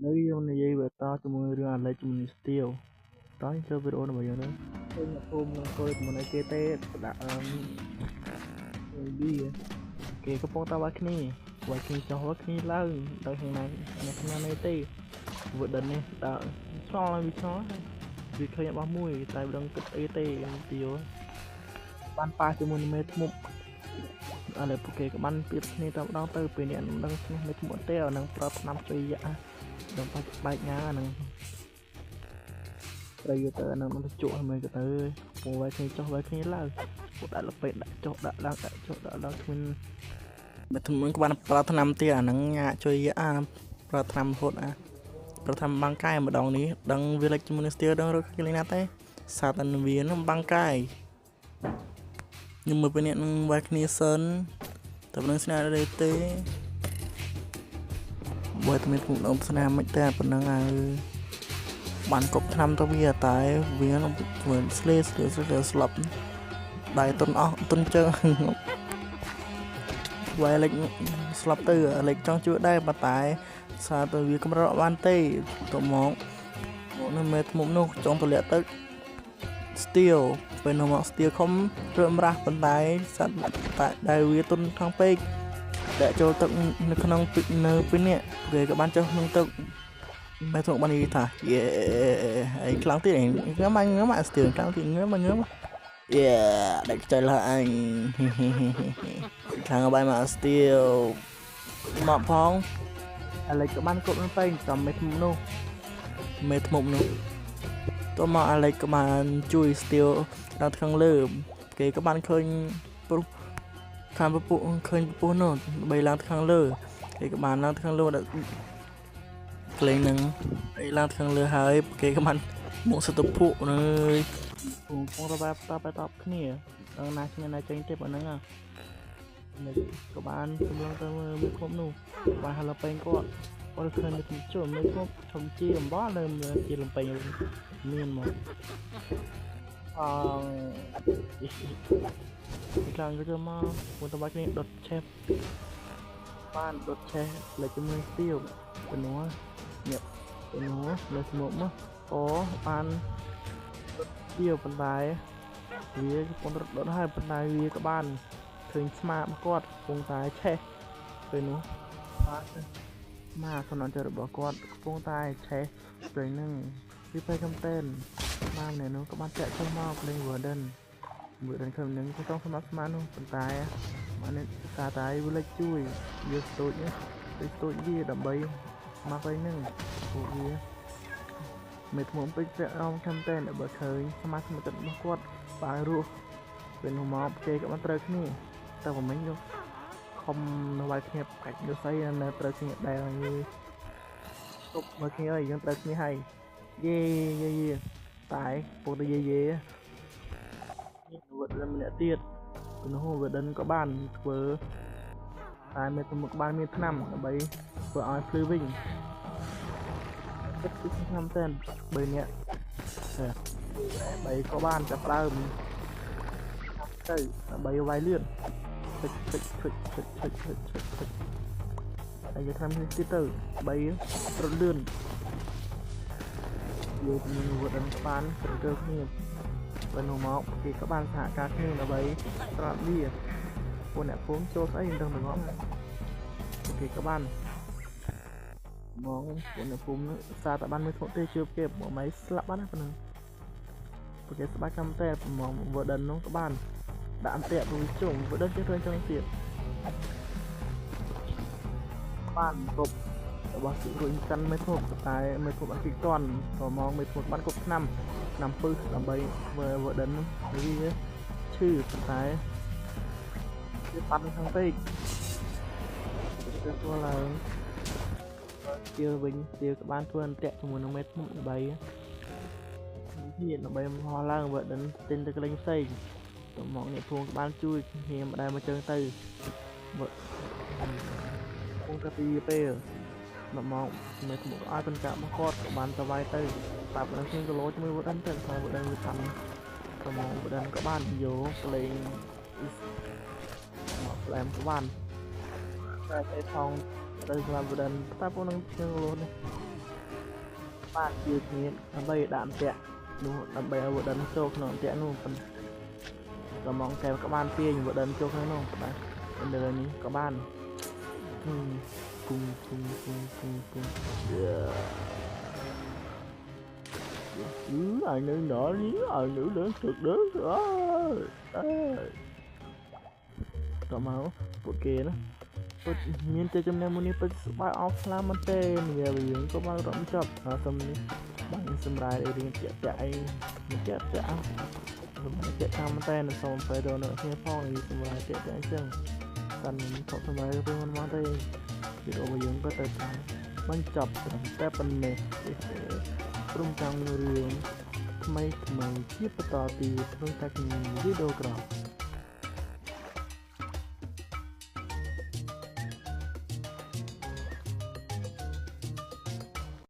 នៅយើងនិយាយបន្តជាមួយរឿងអាឡិចជាមួយ Steel តោះចូលវីដេអូរបស់យើងទៅឃើញអ្នកភូមិនឹងអង្គុយជាមួយគេទេដាក់អឺប៊ីគេកំពុងតែវាយគ្នាវាយគ្នាចុះវាយគ្នាឡើងដល់ខាងណាអ្នកខាងណាទេវដិននេះដើរឆ្លងហើយវាឆ្លងវាឃើញរបស់មួយតែមិនដឹងគិតអីទេទីបានប៉ះជាមួយនឹងមេធ្មប់ឥឡូវពួកគេក៏បានពីគ្នាតែម្ដងទៅពេលនេះមិនដឹងឈ្នះមេធ្មប់ទេអានឹងប្រើថ្នាំជួយយ៉ាដល់បាច់បែកញ៉ាអានឹងត្រូវយកទៅអានឹងទៅជក់ហើយមើលទៅទៅពងវាយគ្នាចុះវាយគ្នាឡើងពួកដាក់លពេដាក់ចុះដាក់ឡើងដាក់ចុះដាក់ឡើងគ្មានមេធ្មប់ក៏បានប្រើថ្នាំទៀតអានឹងញ៉ាជួយយ៉ាប្រើថ្នាំរហូតអាប្រើថ្នាំបាំងកាយម្ដងនេះដឹងវាលិចជាមួយនឹងស្ទៀលដឹងរកគេលេងណាទេសាតានវានឹងបាំងកាយខ្ញុំមើលពេលនេះនឹងវាយគ្នាសិនតែមិនស្នាដេទេបើតែមានពុកដងស្នាមិនតែប៉ុណ្ណឹងហើយបានកប់ថ្នាំទៅវាតែវានឹងធ្វើស្លេស្លេស្លេស្លាប់ដៃតុនអស់តុនជើងវាយលេចស្លាប់ទៅលេចចង់ជួយដែរប៉ុន្តែសារទៅវាកម្របានទេទៅមកមកនៅមេធ្មប់នោះចង់ទម្លាក់ទឹក steel ពេលនោះមក steel ខំរើម្រាស់ប៉ុន្តែសត្វតែដែលវាទុនខាងពេកដាក់ចូលទឹកនៅក្នុងទឹកនៅពេលនេះគេក៏បានចុះក្នុងទឹកមេធ្មប់បាននិយាយថាយេអីខ្លាំងទៀតងើមកងើមក steel ខ្លាំងទៀតងើមកងើមកយេដាក់ខ្ចីឡើអញខ្លាំងបាយមក steel មកផងអាឡិចក៏បានគប់នឹងពេញតាមមេធ្មប់នោះមេធ្មប់នោះតោះមកអាឡិចក៏បានជួយ steel ដល់ខាងលើគេក៏បានឃើញព្រោះខាងពពុះឃើញពពុះនោះបីឡើងខាងលើគេក៏បានឡើងខាងលើដល់ក្លែងនឹងអីឡើងខាងលើហើយគេក៏បានមកសតុភុនៅកំពុងតបតបតបគ្នាដល់ណាគ្នាណាចេញទេប៉ុណ្ណឹងនេះក៏បានសម្លឹងទៅមើលមេឃុំនោះបានហៅលពេញគាត់គាត់ឃើញមេឃុំជួមេឃុំធំជាអំបល់នៅជាលំពេញមានមកអងខ្លាំងក៏មកមុនតបាច់នេះដុតឆេះបានដុតឆេះលេចជាមួយស្ទៀវពីនោះញាក់ពីនោះលើស្មុកមកអូបានដុតស្ទៀវប៉ុន្តែវាកំពុងរត់ដុតហើយប៉ុន្តែវាក៏បានឃើញស្មារបស់គាត់កំពុងតែឆេះពេលនោះបាទមកសំណងរបស់គាត់កំពុងតែឆេះពេលហ្នឹងវាពេលកំតែនមកនៅនោះក៏បានចាក់ចុះមកលេង Warden Warden ឃើញនឹងក៏ចង់សម្រាប់ស្មានោះប៉ុន្តែមកនេះសារតែវាលេចជួយវាស្ទូចនេះស្ទូចវាដើម្បីមកពេលហ្នឹងពួកវាមេធ្មប់ពេចចាក់អមខំតែនបើឃើញស្មាស្មិតរបស់គាត់បានរស់ពេលនោះមកគេក៏បានត្រូវគ្នាតែប្រមិញយកខំនៅវាយគ្នាកាច់យកស្អីនៅត្រូវគ្នាដែរយទប់មើលគ្នាអើយយើងត្រូវគ្នាហើយយេយេយេតែពុកទៅយេយេវត្តម្នាក់ទៀតនោះវដិនក៏បានធ្វើតែមេធ្មប់ក៏បានមានថ្នាំដើម្បីធ្វើឲ្យភ្លឺវិញគិតពីថ្នាំតែ3នាក់3ក៏បានចាប់ដើមទៅដើម្បីវាយលឿនឈិចឈិចឈិចឈិចឈិចឈិចឈិចឈិចហើយយកថ្នាំនេះទៀតទៅ3រត់លឿនយកមានវត្តនឹងបានត្រូវគ្នាបើនោះមកគេក៏បានសហការគ្នាដើម្បីត្រាប់វាពួកអ្នកភូមិចូលស្អីមិនដឹងទាំងអស់គេក៏បានមកពួកអ្នកភូមិនោះសារតែបានមួយធំទេជឿគេមកមិនស្លាប់បានណាប៉ុណ្ណឹងពួកគេស្បាច់កម្មតែមកវត្តនោះក៏បានដាក់អន្ទាក់ទៅជុំវត្តចេះធ្វើចឹងទៀតបានគប់របស់រួញកាន់មេធំតែមេធំអត់ទីតន់ក៏មកមេធំបានគប់ឆ្នាំឆ្នាំពឹសដើម្បីធ្វើវដិនវាឈឺប៉ុន្តែវាប៉ាត់ខាងពេកទៅធ្វើឡើងទៀលវិញទៀលក៏បានធ្វើអន្ទាក់ជាមួយនឹងមេធំដើម្បីហ៊ានដើម្បីមហោះឡើងវដិនទិញទៅកលេងផ្សេងទៅមកអ្នកភូមិក៏បានជួយគ្នាម្ដងមកជើងទៅគង់តែពីពេលមកមកមេធ្មប់ឲ្យប៉ុន្តែមកគាត់ក៏បានទៅវាយទៅតែប៉ុណ្ណឹងគីឡូជាមួយវដិនទៅហើយវដិនវាតាំទៅមកវដិនក៏បានយកក្លែងមកផ្លែមក៏បានតែឯថងទៅសម្រាប់វដិនតែប៉ុណ្ណឹងគីឡូនេះ បានជាគ្នាដើម្បីដាក់អន្ទាក់នោះ ដើម្បីឲ្យ Warden ចូលក្នុងអន្ទាក់នោះ ប៉ុន្តែមកកែក៏បានទាញ Warden ចូលក្នុងនោះ ប៉ុន្តែនៅនេះក៏បាន ពុំពុំពុំពុំពុំពុំ អឺអញនៅដល់នេះ អញនៅលើទឹកដើអើអើតមកពួកគេណា ពិតមានតែចំណេះមួយនេះ ពិតស្បាយអោខ្លាំងមែនទេ និយាយយើងក៏បានរំចប់ សុំនេះបាញ់សម្រាយរៀងតាក់តាក់អី មិនតាក់តាក់ សម្រាយតាក់តាមមែនតែ សូមទៅដល់អ្នកគ្នាផង សម្រាយតាក់តាក់អញ្ចឹង តាន់ថប់សម្រាយទៅមិនមកទេ វីដេអូរបស់យើងក៏ទៅតាមបញ្ចប់ត្រឹមតែប៉ុណ្ណេះ ព្រមទាំងរឿងថ្មីថ្មីជាបន្តទៀតក្នុងតែវីដេអូក្រោយ។